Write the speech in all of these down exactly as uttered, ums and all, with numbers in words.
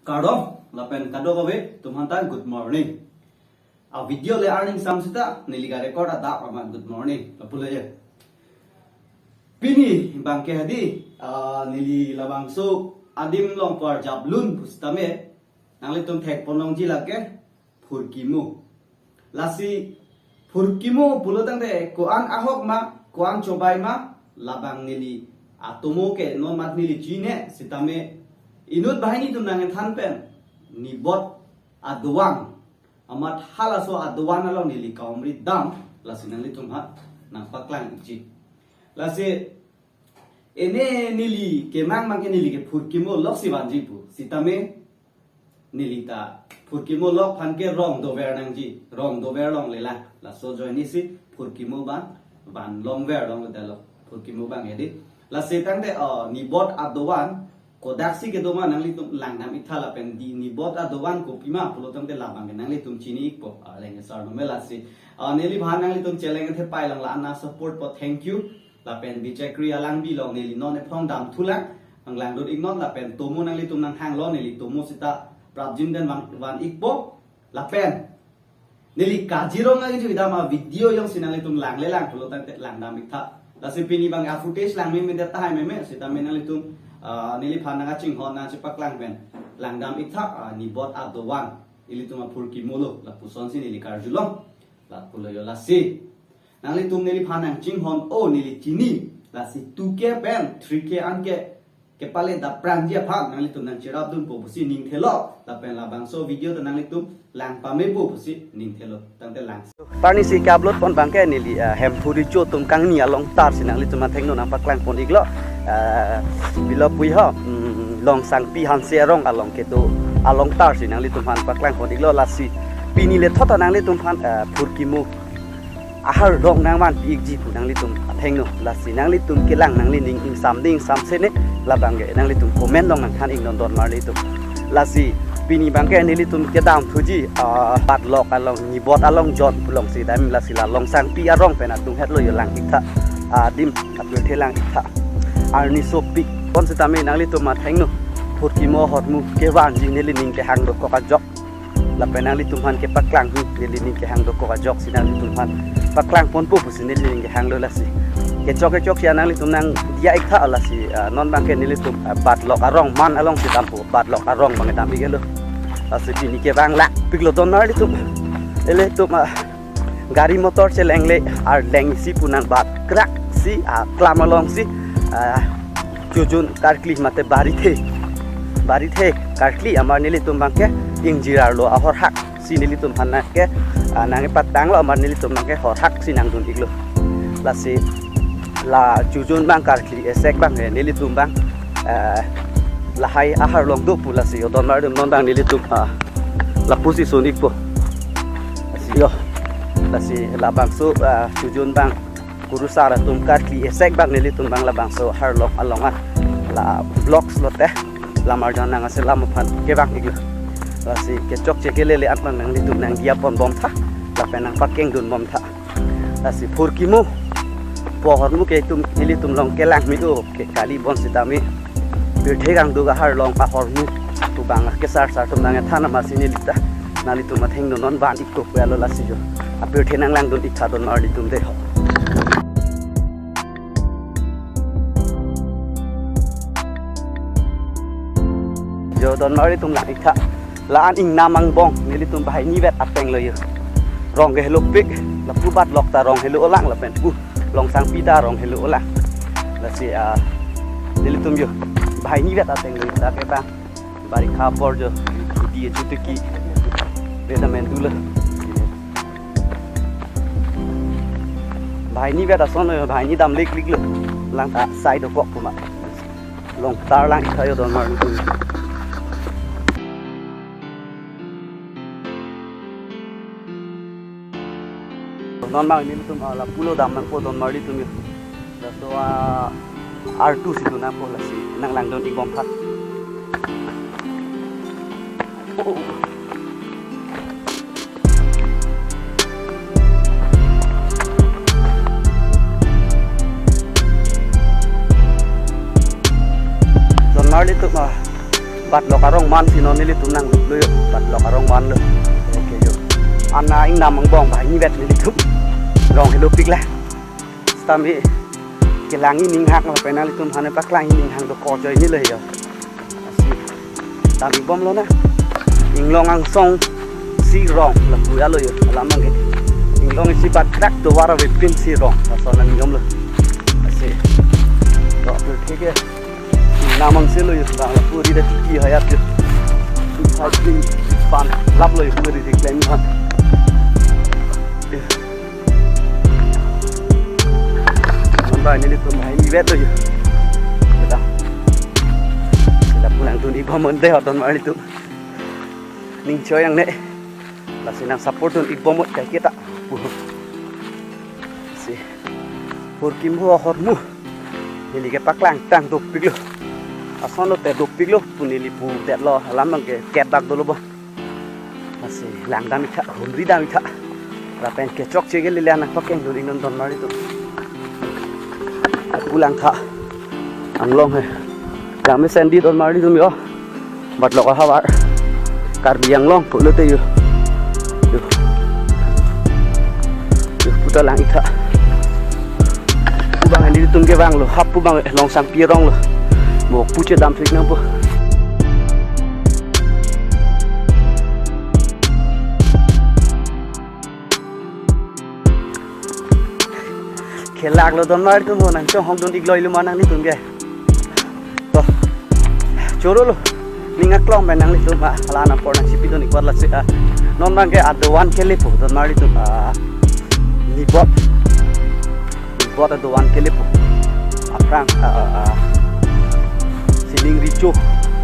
Kardom, lapen kadokave atum aphanta good morning. A video le arni angsam seta neli ka-record adap amat good morning lapulo ye. Pini abangke hadi, ah, neli labangso adim along parjap lun pusitame nanglitum thekpon longji lake phurkimo. Lasi phurkimo pulo tangte ko-an ahok ma, ko-an chobai ma, labang neli atomo ke non mat neli chine sitame inut banghini atum nangthan pen nibot adovan amat halaso adovan along neli kaumri dam, lasi nanglitum aphan nangpaklang ikji. Lasi ene neli kemang abangke neli ke phurkimo loksi vanji pu sitame neli ta phurkimo lok aphan ke rong dover nangji, rong dover longle la. Laso ajoine si phurkimo abang van longver longledetlo phurkimo abang hadi. Lasi tangte, oh, nibot adovan kodaksi kedo ma nanglitum langdam iktha lapen di nibot adovan kopima pulo tangte labang ke nanglitum chini ikpo, ah, leng sar nome lasi. Ah, neliphan nanglitum cheleng the pai long la ana support po, thank you. Lapen Bichakri alangbi along neli non ephong damthulang, nanglangdun iknon lapen tomo nanglitum nanghanglo, neli tomo seta prapjin den van, van ikpo. Lapen neli kajirong lagi ju idam a video jongsi nanglitum langlelang pulo tangte langdam iktha. Lasi pini abang a footage langmemedet tahai meme sitame nanglitum, ah, neliphan nangkachinghon nangchepaklang pen langdam iktha, ah, nibot adovan ilitum aphurkimo lo lapusonsi neli karjulong lapulo yo. Lasi nanglitum neliphan nangchinghon, oh, neli chini, lasi two K pen three K an ke kepale dapranji aphan nanglitum nangcherapdunpo pusi ningthelo, lapen labangso video ta nanglitum lang pamepo pusi ningthelo. Tangte lang. Arni si ke-upload pon abangke neli, eh, Hemphu Recho atum kangni along tarsi nanglitum athengno nangpaklang pon iklo. Eh, bilo pui ho, mm, Longsangpi Hanse arong along kedo along tarsi nanglitum aphan paklang pon iklo. Lasi pini le thot nanglitum aphan, eh, phurkimo ahar dong nangvanpi ikji pu nanglitum athengno. Lasi nanglitum kelang nangli ning ingsam ding samse ne labang ke nanglitum comment along nangthan iknon donmarli atum. Lasi pini abangke nelitum kedamthuji, ah, Batlok along, nibot along jot pulong si dam, lasi la Longsangpi arong pen atum hetlo yo lang iktha. Adim apirthe lang iktha. Arni sopik pon sitame nanglitum athengno phurkimo ahormu kevanji neli ning kehang dokok ajok. Lapen nanglitum aphan kepaklang hu, neli ning kehang dokok ajoksi nanglitum aphan paklang ponpo pusi neli ning kehanglo lasi. Kechok kechok ya nanglitum nangdiya iktha lasi, ah, non abangke nelitum, ah, Batlok arong man alongsi dampo, Batlok arong abang dam iklo. Lasi pini kevang lakpiklo donmarli atum. Ilitum, ah, gari motor chelengle arleng isi pu nangbat krak si, ah, klam alongsi, ah, chojun karkli mate barithe, barithe karkli amar nelitum abangke ingjir arlo ahorhak si nelitum aphan nangke, ah, nangkepatanglo amar nelitum abangke horhak si nangdun iklo. Lasi la chojun abang karkli esek abang he nelitum abang, eh, lahai ahar along do pu lasi yo donmarli atum non abang nelitum, ah, lapusi sun ikpo. Lasi yo, lasi labangso, ah, chojun abang kurusar atum karkli esek abang nelitum abang labangso ahar along along, ah, la blocks lote lamar jon nang ase lam aphan kevang iklo. Lasi kechokche kelele an abang nanglitum nangdiya ponbomtha lapen nangpakengdunbomtha. Lasi phurkimo pu ahormu ke itum ilitum along kelang me-o ke kali bonsitame pirthe kangduk ahar along ahormu pu abang kesar sar atum nangthan amatsi neli ta nanglitum athengno non van ikpo pu alo lasi jo. Apirthe nanglangdun iktha donmarli atum dei ho. Jo donmarli atum lang iktha. La-an ingnam angbong nelitum banghini vet ateng lo yo. Rong ke helopik, lapu Batlok ta rong helo olang lapen pu Longsangpi ta rong helo olang. Lasi, ah, nelitum yo banghini vet ateng lo yo, ta ke bang barikha apor jo, di chutuki beda mendulo. Banghini vet ason lo yo, banghini dam likliklo. Lang ta sai dokok pu ma. Longtar lang iktha yo donmarli atum. Non abang nelitum, ah, lapulo dam nangpo donmarli atum yo. Laso, ah, artu si dun nangpo lasi nanglangdun ikbomtha. Oh, oh, oh. Donmarli atum, ah, Patlok arong man si non nelitum nanglup lo yo. Patlok arong man lo. Okay yo. Ana ingnam angbong banghini vet nelitum. Rong helo pik la. Sitame kelang ining hang lapen nanglitum aphan paklang ining hang dokok ajoine lo yo. Asi. Tami bom lo na. Inglong angsong si rong lapu ya lo yo. Alam abang ke. Inglong isi bat krak tovar avepin si rong. Lason aniyom lo. Asi. Rong pirthe ke. Namang selo yo, bang lapu ri da tiki hayat yo. Cycling pan lap lo yo, ri ri klem pan. Nonbang nelitum banghini vet lo yo. Kita. Kita pulang tun iba monde hoton mar nelitum. Ning choyang ne. Lasi nang support dun ik bomot kai kita. Puh. Si. Hurkimo ahormu. Neli ke paklang tang dopik lo. Ason lo te dopik lo. Pu neli pu det lo. Alam abang ke ket dak dolo bo. Lasi lang dam ik tha. Humri dam ik tha. Lapen kechokche ke lele nangpakeng dun ik non don mar nelitum. Pulang tha. Anglong he. Lang mesen di don mar nelitum yo. Patlok ahavar. Karbi Anglong pulote yo. Yo. Yo puta lang ik tha. Pu abang nelitum ke bang lo. Hap pu abang Longsangpi arong lo. Mo pu chedam thik nang pu. Kelak lo don mar nelitum ho nangchonghong dun ik lo iluma nanglitum ke. To. Choro lo. Ning aklong pen nanglitum a. Hala na por nangchipi dun ik vat lasi a. Non abang ke adovan kelepo don mar nelitum a. Nibot. Nibot adovan kelepo. Aphrang a, a, a. Sining recho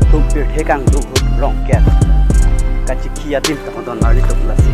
atum pirthe kangduk ahut Rongker kachikhi adim tong don mar nelitum lasi.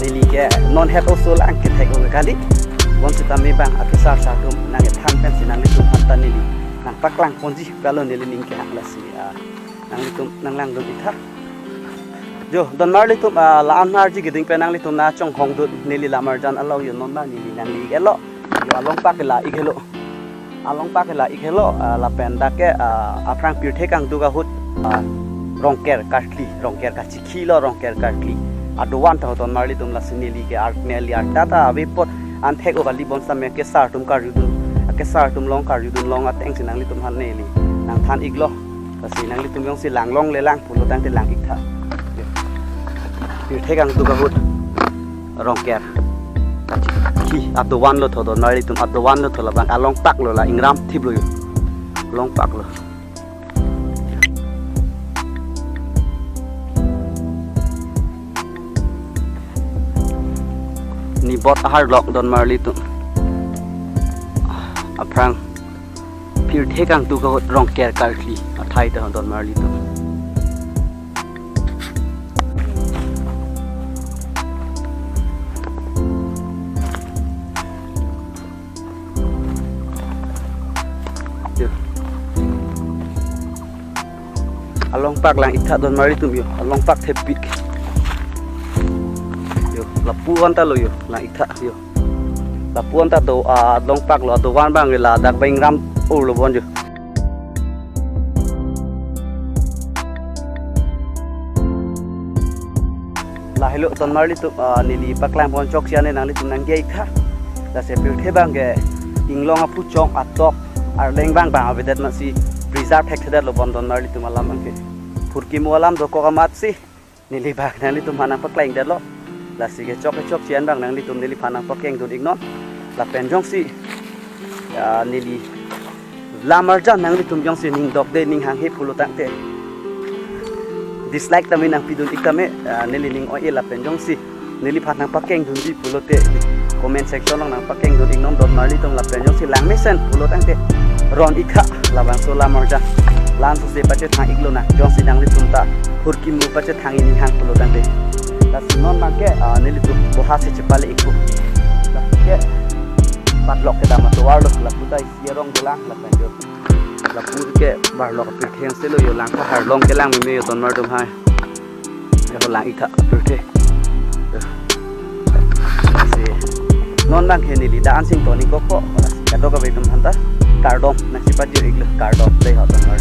Neli ke non het oso lang kethek ong kali. Bonsitame bang akesar sar atum nangkethan pensi nanglitum aphan ta neli nangpaklang ponji pulo neli ning kehang lasi. A, nanglitum nanglang dun ik tha. Jo, don mar nelitum a, la-an arji keding pen nanglitum nangchonghong dun neli lamarjan alo yo non abang neli nangli ik lo. Yo along pak la ik helo. Along pak la ik helo, ah, lapen dak ke, ah, aphrang pirthe kangduk ahut, ah, Rongker karkli, Rongker kachikhi lo Rongker karkli. Adovan ta hoton mar nelitum lasi neli ke ar neli arta ta ave apot an thek o kali bonsitame kesar atum karjudun, kesar atum along karjudun along ateng si nanglitum aphan neli nangthan ik lo. Lasi nanglitum jongsi lang longle lang pulo tangte lang ik tha. Pirthe kangduk ahut Rongker kachikhi adovan lo tho don mar nelitum adovan lo tho labang along pak lo la ingram thip lo yo. Along pak lo. Nibot aharlok don mar nelitum. Aphrang pirthe kangduk ahut Rongker karkli athai ta don mar nelitum. Yo. Along pak lang ik tha don mar nelitum yo. Along pak thepik. Yo, lapu anta lo yo, lang ik tha yo. Lapu anta do, ah, along pak lo, adovan abang ladak abang ingram ur lo bon yo. Lahelo ton marli atum, ah, neli paklang pon chokche ane nanglitum nangke ik tha. Lasi pirthe abang ke inglong apuchong atok arleng abang abang avedet amatsi preserve thekthedet lo bon ton marli atum alam abang ke. Phurkimo alam dokok amatsi neli abang nanglitum aphan nangpaklang det lo. Lasi kechok kechokche an abang nanglitum neliphan nangpakeng dun iknon. Lapen jongsi, ah, neli lam arjan nanglitum jongsi ning dokde ning hanghe pulo tangte dislike tame nangpidun ik tame, ah, neli ning oi-e lapen jongsi neliphan nangpakeng dunji pulote comment section along nangpakeng dun iknon ton marli atum lapen jongsi lang mesen pulo tangte ron ik tha labangso lam arjan. Laso se pachethang ik lonang jongsi nanglitum ta phurkimo pachethang ining hang pulo tangte. Lasi non abang ke, ah, nelitum boha si chepale ikpo. Lasi ke padlok kedam atovar lo lapu ta isi arong dolang lapen jo. Lapu ke barlok pirthe angse lo jo lang tha arlong kelang meme jo ton mar atum hai. Jo lang ik tha pirthe. Jo. Lasi non abang ke neli da-an sing toni koko. Kadokave atum aphanta kardom nangchepajir iklo kardom dei ho ton mar.